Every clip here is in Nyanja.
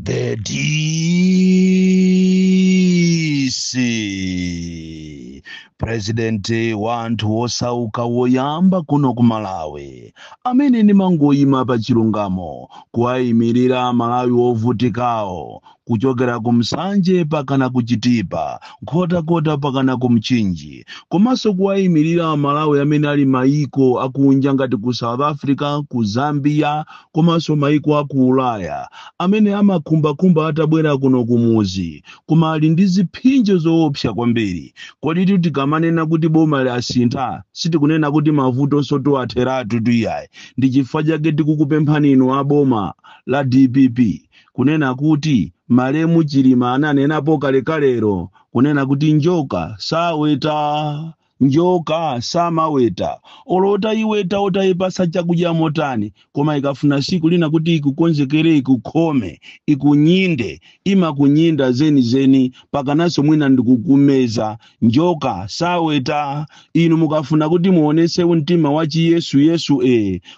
The DC President wa anthu osauka woyamba kuno ku Malawi, amene ndimangoyima pa chilungamo, kuwayimirira Malawi wovutikawo, kuchokera ku Msanje pakana ku Chitipa, Nkhotakota pakana ku Mchinji, komanso kuwayimirira Malawi amene ali mayiko akunja ngati ku South Africa, ku Zambia, komanso mayiko aku Ulaya, amene amakhumbakhumba atabwera kuno kumuzi, koma ali ndi ziphinjo zoopsa kwambiri. Kodi tikamanena kuti boma lasintha, sitikunena kuti mavuto tiwatheratu tuyayi. Ndi chifukwa chake tikukupemphani inu a boma la DPP kunena kuti malemu Chilima ananenapo kalekalero kunena kuti njoka saweta, njoka samaweta. Olo utayiweta, utayipasa chakudya motani, koma ikafuna siku lina kuti ikukonzekere, ikukhome, ikunyinde, imakunyinda zenizeni, pakananso mwina ndikukumeza. Njoka saweta. Inu mukafuna kuti muonese mtima wa chiyesu yesu,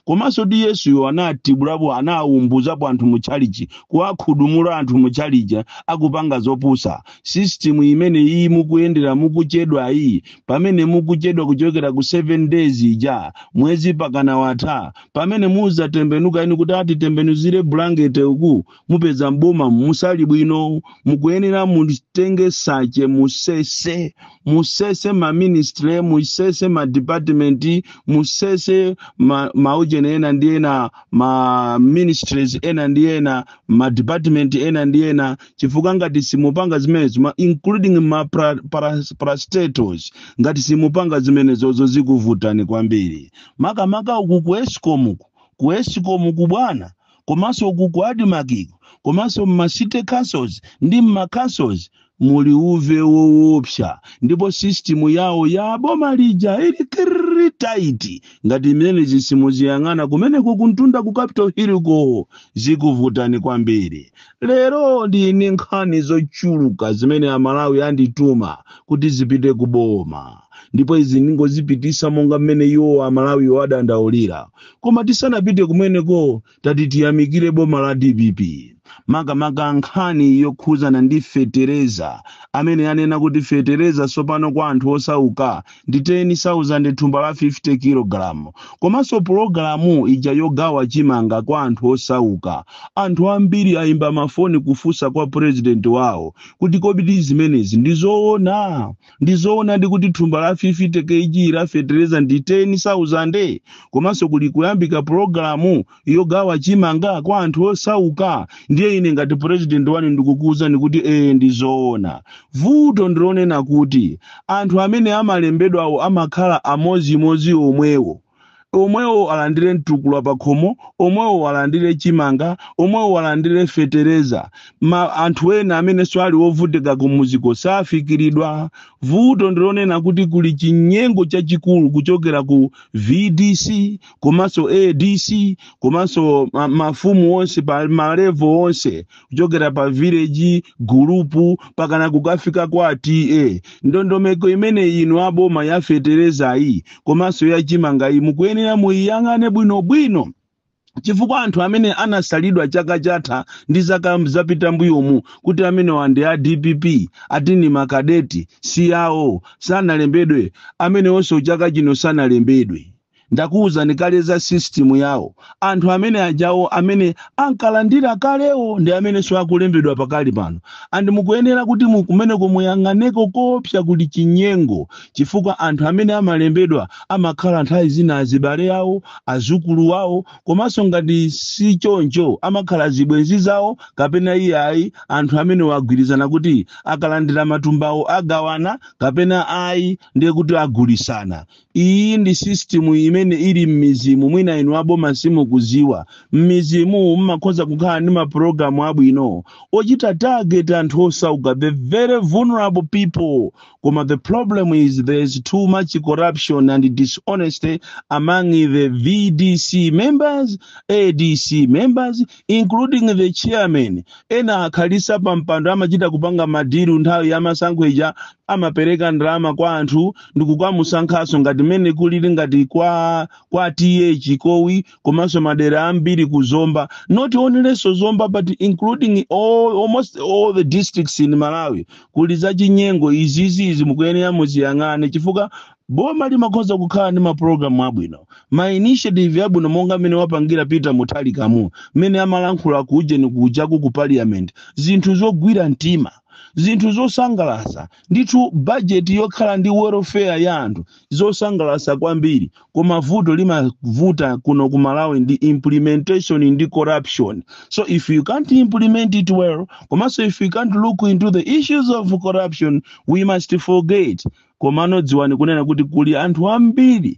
komanso ti Yesuyo anatibulapo, anawumbuzapo anthu mutchalichi, kuwakhudumula anthu mutchalichi akupanga zopusa. System imene iyi mukuyendera, mukuchedwa iyi, pamene mukuchedwa kuchokera ku 7 days ija, mwezi pakana watha, pamene muzatembenuka inu kuti atitembenuzire bulangete uku, mupeza mboma musali bwino. Mukuyenera mutenge sache, musese, musese ma ministry, musese ma department, musese maujene ena ndi ena, ma ministries ena ndi ena, ma department ena ndi ena, chifukwa ngati simupanga zimenezo, including ma parastatals, ngati simupanga zimenezozo, zikuvutani kwambiri, makamaka uku ku ESCOM, ku ESCOM ku bwana, komanso uku ku ADMARC, komanso mma city councils ndi mma councils muli uve woopsa, ndipo system yawo ya boma lija ili kiri tight. Ngati imene zisimuziyang'ana kumeneko kuntunda ku Capitol Hill ko, zikuvutani kwambiri. Lero ndine nkhani zochuluka zimene Amalawi andituma kuti zipite ku boma, ndipo izi ndingozipitisa monga mmene iwo Amalawiwo adandaulira. Koma tisanapite kumeneko, tati tiyamikire boma la DPP, makamaka nkhani yokhuzana ndi fetereza, amene anena kuti fetereza tsopano kwa anthu osauka ndi 10,000 thumba la 50 kg, komanso pulogalamu ija yogawa chimanga kwa anthu osauka. Anthu ambiri ayimba mafoni kufunsa kwa president wawo kuti kodi zimenezi ndizoona? Ndizoona ndi kuti thumba la 50 kg la fetereza ndi 10,000, komanso kuli kuyambika pulogalamu yogawa chimanga kwa anthu osauka? Ndiye ine ngati president wanu ndikukuwuzani kuti ndizoona. Vuto ndilonena kuti anthu amene amalembedwawo amakhala amozimozi omwewo omwewo, alandire mtukula pa khomo omwewo, alandire chimanga omwewo, alandire fetereza. Ma anthu ena amenenso ali ovutika kumuziko safikiridwa. Vuto ndilonena kuti kuli chinyengo chachikulu kuchokera ku VDC komanso ADC komanso mafumu onse pa ma level onse, kuchokera pa village group pakana kukafika kwa TA. Ndondomeko imene inu aboma ya feterezayi komanso ya chimangayi mukuyenera muyiyang'ane bwinobwino, chifukwa anthu amene anasalidwa chaka chatha ndi zaka zapita mbuyomu kuti amenewa ndi a DPP, atini makadeti si awo, sanalembedwe, amenewonso chaka chino sanalembedwe. Ndakuwuzani kale za system yawo. Anthu amene ajawo amene ankalandira kalewo ndi amenenso akulembedwa pakali pano. And mukuyenera kuti kumeneko muyang'aneko kopsa, kuli chinyengo, chifukwa anthu amene amalembedwa amakhala nthawi zina azibale awo, azukulu awo, komanso ngati si choncho amakhala zibwenzi zawo, kapena iyayi anthu amene wagwirizana kuti akalandira matumbawo agawana, kapena ayi ndiye kuti agulisana. Iyi ndi system imene ili m'mizimu. Mwina inu aboma simukuziwa, m'mizimu mmakhoza kukhala ndi mapulogalamu abwino ochita target anthu osauka, the very vulnerable people, koma the problem is there is too much corruption and dishonesty among the VDC members, ADC members, including the chairman. Ena akhalisa pa mpando amachita kupanga madiru nthawi ya masankho ija. Amapereka ndalama kwa anthu ndikukamusankhaso, ngati mmene kulili ngati kwa T/A Chikowi komanso madera ambiri ku Zomba, not only Zomba but including almost all the districts in Malawi. Kuli zachinyengo izizizi, mukuyenera muziyang'ane, chifukwa boma limakhoza kukhala ndi mapulogalamu abwino, ma initiative abwino, monga mmene wapangira Peter Mutharika, mmene amalankhula kujeni kujaku ku parliament, zinthu zogwira mtima, zinthu zosangalatsa ndithu, bajeti yokhala ndi welfare ya anthu, zosangalatsa kwambiri. Koma vuto limavuta kuno ku Malawi ndi implementation ndi corruption. So if you can't implement it well, komanso if you can't look into the issues of corruption, we must forget. Komano dziwani kunena kuti kuli anthu ambiri,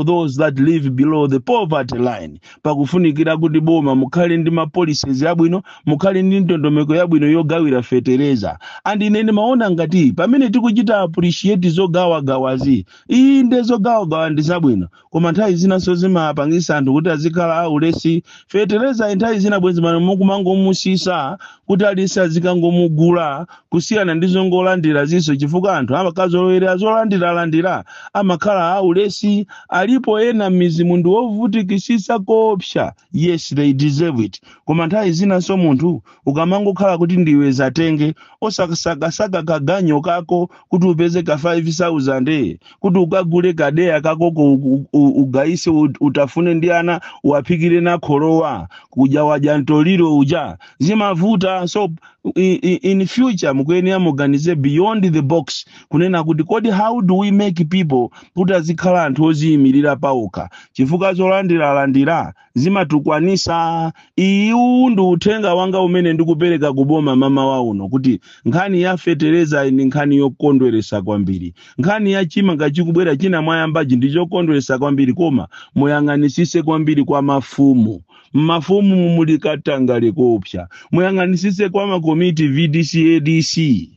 those that live below the poverty line. Pakufunikira kuti boma mukhale ndi ma policies yabwino, mukhale ndi ndondomeko yabwino yogawira fetereza. And ine ndimaona ngati pamene tikuchita appreciate zogawagawazi, inde, zogawagawa ndi zabwino, koma nthawi zinanso zimapangisa anthu kuti azikhala aulesi. Fetereza nthawi zina bwenzi pano mukumangomusisa kuti alisi azikangomugula, kusiyana ndi zongolandira zinso, chifukwa anthu amakazolowera zolandiralandira, amakhala aulesi. Alipo ena m'mizi munthu wovutikisisa koopsa. Yes, they deserve it, koma nthawi zinanso munthu ukamangokhala kuti ndiwe zatenge, osakasakasaka kaganyo kako kuti upeze ka 5000 kuti ukagule kadeya kakoko, ugayise, utafune ndi ana, uwaphikire na kholowa kuja, wadya mtoliro uja, zimavuta. So in future mukuyenera muganize beyond the box, kunena kuti kodi how do we make people kuti azikhala anthu oziyimirira pawokha, chifukwa zolandiralandira zimatukwanisa. Iwu ndi uthenga wanga umene ndikupereka kuboma mamawa uno, kuti nkhani ya fetereza ndi nkhani yokondweresa kwambiri, nkhani ya chimanga chikubwera china mwayambachi ndi chokondweresa kwambiri, koma muyang'anisise kwambiri kwa mafumu. Mmafumu mumuli katangale kopsa. Muyang'anisise kwa makomiti VDC, ADC,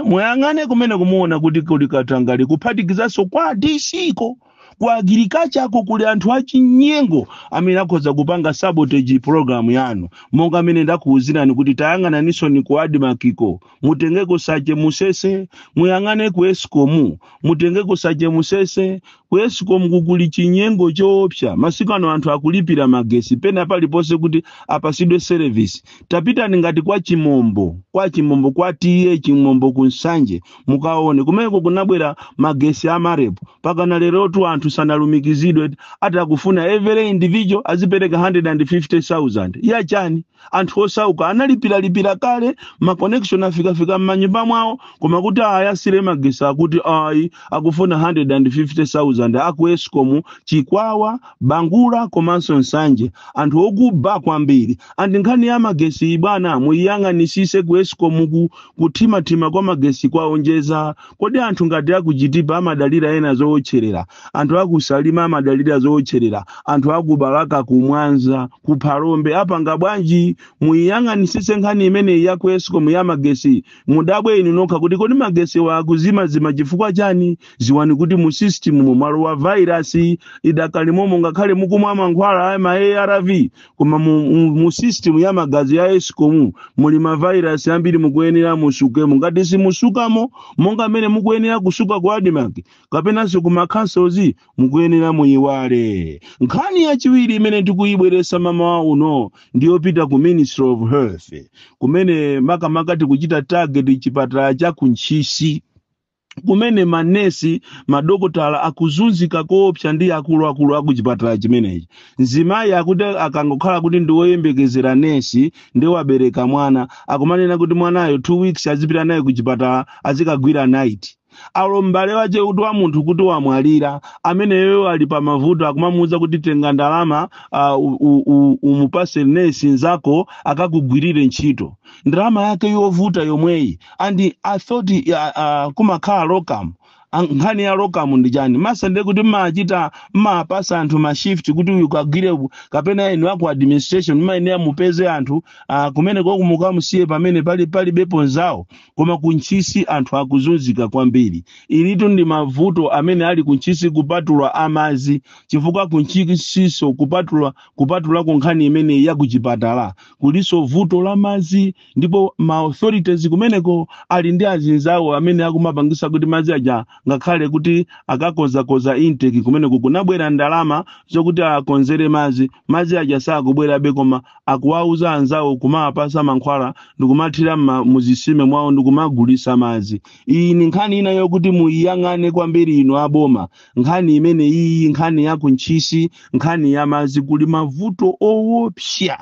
muyang'ane kumene kumuona kuti kuli katangale, kuphatikizanso kwa DC ko ku agriculture ko kuli anthu achinyengo amene akhoza kupanga sabotage program yanu, monga amene ndakuwuzirani kuti tayang'ananinso ni ku ADMARC ko, mutengeko Sache Musese, muyang'ane ku ESCOM, mutengeko Sache Musese. Ku ESCOM kukuli chinyengo choopsa. Masiku ano anthu akulipira magesi pena paliponse kuti apasidwe service. Tapitani ngati kwa Chimombo, kwa Chimombo, kwa T/A Chimombo ku Nsanje, mukaone kumeneko kunabwera magesi amarepo, pakana lerotu anthu sanalumikizidwe. Atakufuna every individual azipereka 150,000 yachani? Anthu osauka analipiralipira kale, ma connection afikafika m'manyumba mwawo, koma kuti ayasire magesi akuti ayi, akufuna 150,000 aku ESCOM Chikwawa, Bangula komanso Nsanje. Anthu okuba kwambiri. Andi nkhani ya magesi, bwana, muyiyang'anisise ku ESCOM ku kuthimathima kwa magesi kwaonjeza. Kodi anthu ngati akuchitipa amadalira ena zowotcherera, anthu akusalima amadalira zowotcherera, anthu akubalaka, kumwanza, kuphalombe apanga bwanji? Muyiyang'anisise nkhani imeneyi ya ku ESCOM ya magesi. Mudabwe inu nokha kuti kodi magesi wakuzimazima chifukwa chani? Ziwani kuti mu system mwalowa virus idakalimomo, ngakhale mukumwa mankhwala ma ARV, koma mu system ya magazi ya ESCOM muli ma virus ambiri. Mukuyenera musukemo. Ngati simusukamo monga mmene mukuyenera kusuka ku ADMARC kapenanso ku ma councils, mukuyenera muyiwale. Nkhani yachiwiri imene tikuyibweresa mamawa uno ndiyopita ku Ministry of Health, kumene makamaka tikuchita target chipatala cha kuntchisi, kumene manesi, madokotala akuzunzika koopsa ndi akuluakulu aku chipatala chimenechi. Mzimayi akuti akangokhala kuti ndi woyembekezera, nesi ndi wabereka mwana, akumanena kuti mwanayo 2 weeks azipita naye ku chipatala, azikagwira night. Alo m'bale wache kuti wa munthu kuti wamwalira, ameneyo ali pa mavuto, akumamuwuza kuti tenga ndalama umupase nesi nzako akakugwirire ntchito, ndalama yake yovuta yomweyi. And I thought kumakhala locum. Nkhani ya locum ndi chani? Masa ndiye kuti mmachita mmapasa anthu ma shift kuti uyu kagwire kapena inu aku administration mmayenera mupeze anthu kumene kokumukamusiye pamene pali palibepo nzawo. Koma kuNtchisi anthu akuzunzika kwambiri. Ilitu ndi mavuto amene ali kuNtchisi, kupatula amazi, chifukwa kuNtchisiso kupatulako nkhani imene yakuchipatala, kuliso vuto la madzi. Ndipo ma authorities kumeneko ali ndi azinzawo amene akumapangisa kuti madzi aja, ngakhale kuti akakonzakonza intake kumeneko, kunabwera ndalama zokuti akonzere madzi, madzi aja sakubwerabe, koma akuwauza anzawo kumapasa mankhwala ndikumathira muzisime mwawo ndikumagulisa madzi. Iyi ni nkhani ina yokuti muyiyang'ane kwambiri inu aboma, nkhani imene iyi, nkhani ya kuNtchisi, nkhani ya madzi. Kuli mavuto owopsa.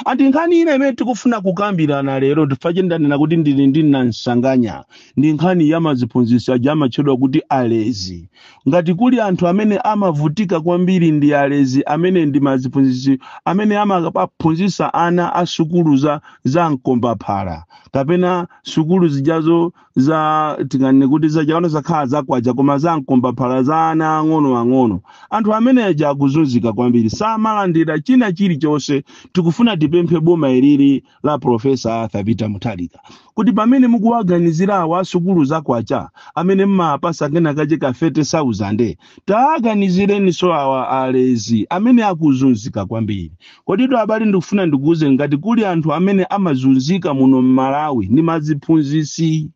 Ati nkhani ina imene tikufuna kukambirana lero, tifache ndanena kuti ndili ndi nansanganya, ndi nkhani ya maziphunzitsi aja amatchedwa kuti alezi. Ngati kuli anthu amene amavutika kwambiri ndi alezi, amene ndi maziphunzitsi amene amaphunzitsa ana a sukulu za mkombaphala kapena sukulu zijazo za, tinganene kuti zachakano zakhala zakwacha, koma za mkombaphala za ana ang'onoang'ono. Anthu amene aja akuzunzika kwambiri, samalandira china chilichonse. Tikufuna tipemphe boma ilili la Professor Arthur Peter Mutharika kuti pamene mukuwaganizira awa asukulu zakwacha amene mmapasa kena kache ka 30,000, taaganizireniso awa alezi amene akuzunzika kwambiri. Koditu abale, ndikufuna ndikuuze, ngati kuli anthu amene amazunzika muno mMalawi ndi maziphunzitsi.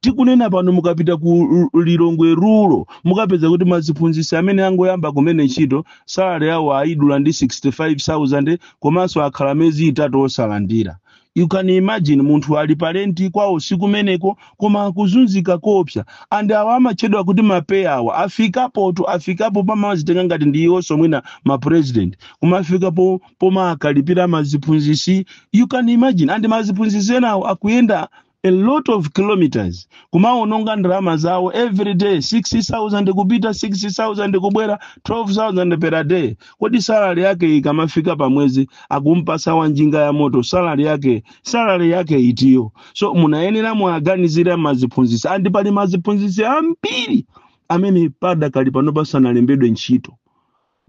Tikunena pano, mukapita ku Lilongwe rural, mukapeza kuti maziphunzitsi amene angoyamba kumene ntchito, salary yawo ayidula ndi 65,000, komanso akhala miyezi 3 osalandira. You can imagine, munthu ali pa rent kwawo sikumeneko, koma akuzunzika kopsa. And awa amatchedwa kuti ma PEA awa afikapotu, afikapo pamazitenga ngati ndi iwonso mwina ma president, kumafikapo poma akalipira maziphunzitsi. You can imagine. And maziphunzitsi enawo akuyenda a lot of kilometers, kumaononga ndalama zawo every day, 60,000 kupita, 60,000 kubwera, 12,000 per day. Kodi salary yake ikamafika pamwezi, akumpasa wanjinga ya moto, salary yake itiyo? So munayenera muaganizira maziphunzitsi. And pali maziphunzitsi ambiri amene padakali pano pasanalembedwe ntchito,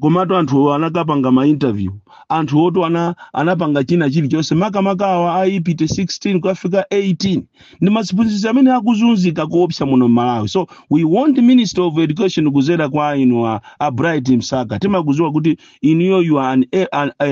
komatu anthu anakapanga ma interview, anthu oto anapanga china chilichonse, makamaka awa a IPTE 16 kukafika 18, ndi maziphunzitsi amene akuzunzika kuopsa muno mMalawi. So we want Minister of Education, kuzera kwa inu a Bright Msaka, timakuziwa kuti inuyo you are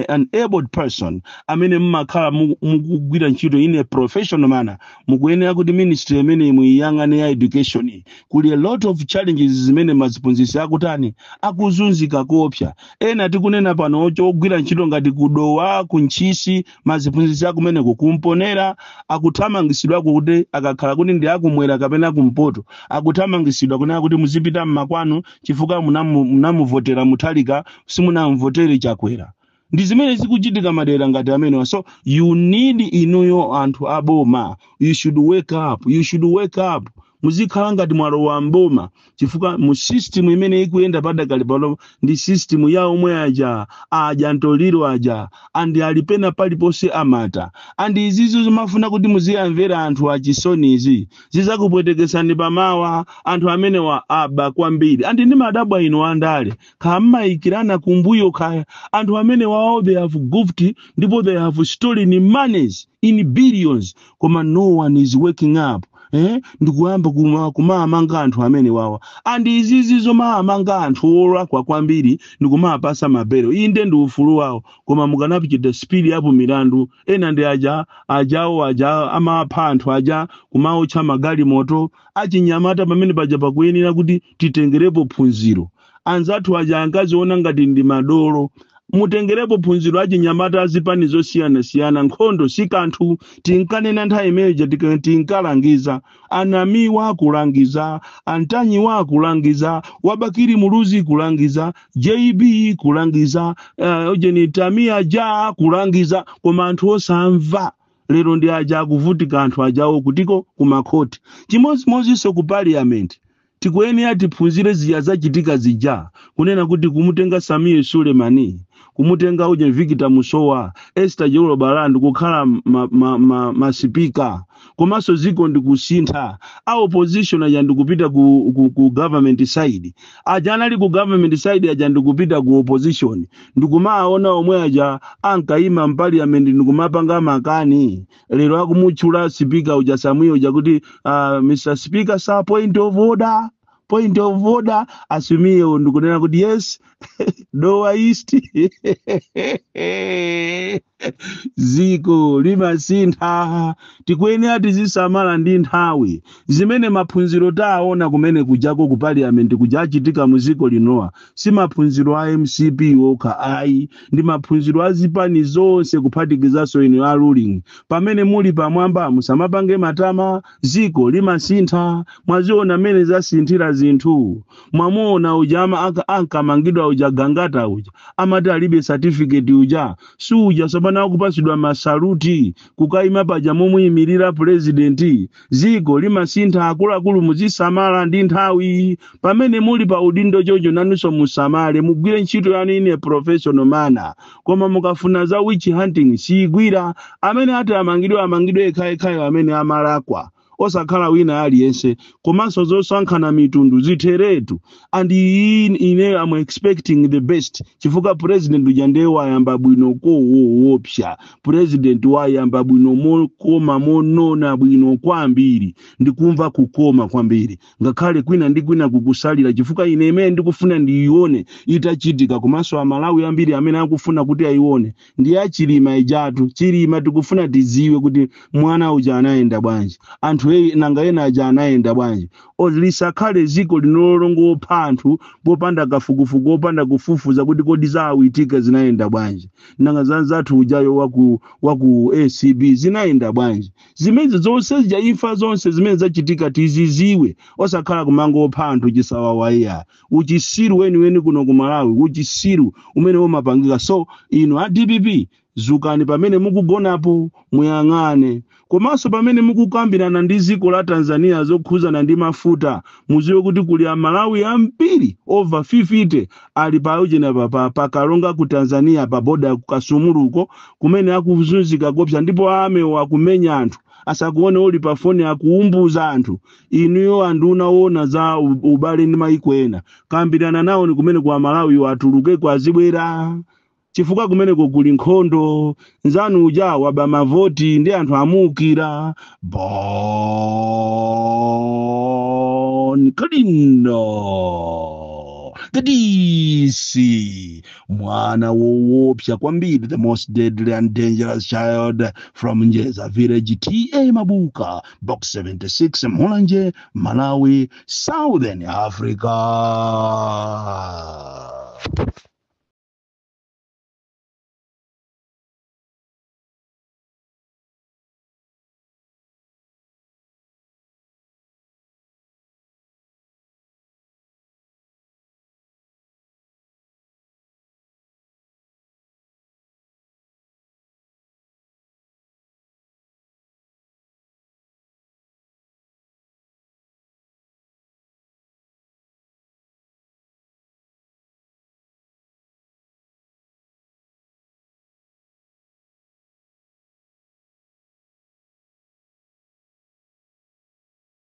an abled person amene mmakhala mukugwira ntchito in a professional manner. Mukuyenera kuti ministry imene muyiyang'ane ya education. Kuli a lot of challenges zimene maziphunzitsi akutani, akuzunzika kuopsa. Ena tikunena pano ogwira ntchito ngati kuDowa, kuNtchisi, maziphunzitsi akumeneko, kuMponera, akuthamangisidwako kuti akakhala kuti ndi akumwera kapena kumpoto, akuthamangisidwa kunena kuti muzipita mmakwanu chifukwa munamuvotera Mutharika, simunamvotere Chakwera. Ndi zimene zikuchitika madera ngati amenewa. So you need, inuyo anthu aboma, you should wake up, you should wake up. Muzikhala ngati mwalowa mboma, chifukwa mu system imene ikuyenda padakali pano ndi system ya omwe aja aja ntoliro aja, and ali pena paliponse amata. And izizo zimafuna kuti muziyamvera anthu achisonizi, zizakupwetekesani pamawa. Anthu amenewa aba kwambiri. And ndi madabwa inu andale, khammayikirana kumbuyo kaya. Anthu amene wawo, they have goofed, ndipo they have stolen monies in billions, koma no one is waking up, eh? Ndikuyamba kumamanga anthu amene wawa. And izizi zomamanga anthu olakwa kwambiri ndikumapasa mabelo, inde ndi ufulu wawo, koma mukanapita speed yapo milandu. Ena ndi aja ajawo aja amapha anthu aja, kumaotcha magalimoto achinyamata. Pamene paja pakuyenera kuti titengerepo phunziro. Anzathu aja ankaziona ngati ndi madolo. Mutengerepo phunziro achinyamata azipani zosiyanasiyana. Nkhondo si kanthu. Tinkanena nthawi imeneja, tinkalangiza anamiwa kulangiza, antanyiwa kulangiza, wabakiri Muluzi kulangiza, JB kulangiza, ujeni Tamia Ja kulangiza, koma anthu osamva. Lero ndi aja akuvutika anthu ajawo kutiko kumakhoti. Chimodzimodzinso ku parliament. Tikuyenera tiphunzire zija zachitika zija, kunena kuti kumutenga Sameer Suleman, kumutenga uje Victor Musowa, Esther Jolo Balandu kukhala masipika, komanso ziko ndikusintha. A opposition aja ndikupita ku government side, aja anali ku government side aja ndikupita ku opposition, ndikumaona omwe aja ankayima m'parliament ndikumapanga makani. Lero akumutchula sipika uja, Samuel uja, kuti "Mr Speaker sir, point of order, point of order." Asumiye ndikunena kuti "Yes, Dowa East." Ziko limasintha, tikuyenera tizisamala ndi nthawi. Zimene maphunziro taona kumene kujako ku parliament kuja achitika mu ziko linowa si maphunziro a MCP okha ayi, ndi maphunziro a zipani zonse, kuphatikizanso inu a ruling. Pamene muli pamwamba musamapange matama, ziko limasintha. Mwaziona mmene zasinthira zinthu. Mwamuona uja ankamangidwa uja, Gangata uja, amati alibe certificate uja, si uja sopano akupasidwa masaluti kukayima paja momuyimirira purezidenti. Ziko limasintha, akuluakulu, muzisamala ndi nthawi. Pamene muli pa udindo chocho, nanunso musamale, mugwire ntchito yanu in a professional manner. Koma mukafuna za witch hunting, siyigwira. Amene ati amangidwe, amangidwe ekhayekhayo amene amalakwa, osakhala wina aliyense. Komanso zosankhana mitundu zitheretu. And ine am expecting the best, chifukwa president uja ndiye wayamba bwino kowoopsa. President wayamba bwino mokoma, monona bwino kwambiri, ndikumva kukoma kwambiri, ngakhale kwina ndi kwina kukusalira, chifukwa ine imene ndikufuna ndiione itachitika, komanso Amalawi ambiri amene akufuna kuti ayione, ndi aChilima ijatu. Chilima tikufuna tidziwe kuti mwana uja anayenda bwanji, anthu nanga ena aja anayenda bwanji. Lisakhale ziko linolongopha anthu popanda kafukufuku, popanda kufufuza kuti kodi zawitika zinayenda bwanji, nanga zanzathu ujayo waku ACB zinayenda bwanji. Zimene zonse zija, imfa zonse zimene zachitika, tiziziwe, osakhala kumangopha anthu chisawawa iya. Uchisiru weniweni kuno ku Malawi, uchisiru umene umapangika. So inu a DPP, zukani pamene mukugonapo, muyang'ane. Komanso pamene mukukambirana ndi dziko la Tanzania zokhuzana ndi mafuta, muziwe kuti kuli Amalawi ambiri over 50 ali pa ujena pa Kalonga ku Tanzania, pa boda ku Kasumuluko, kumene akuzunzika kopsa, ndipo amewo akumenya anthu. Asakuone uli pa foni, akuumbuza anthu. Inuyo anduna wona za ubale ndi maiko ena, kambirana nawo ni kumene ku Amalawi atulukeko azibwera, chifukwa kumeneko kuli nkhondo. Nzanu uja waba mavoti ndi anthu amuukira. Bon Kalindo, the DC, mwana woopsa kwambiri, the most deadly and dangerous child from Njeza village, TA Mabuka, Box 76, Mulanje, Malawi, Southern Africa.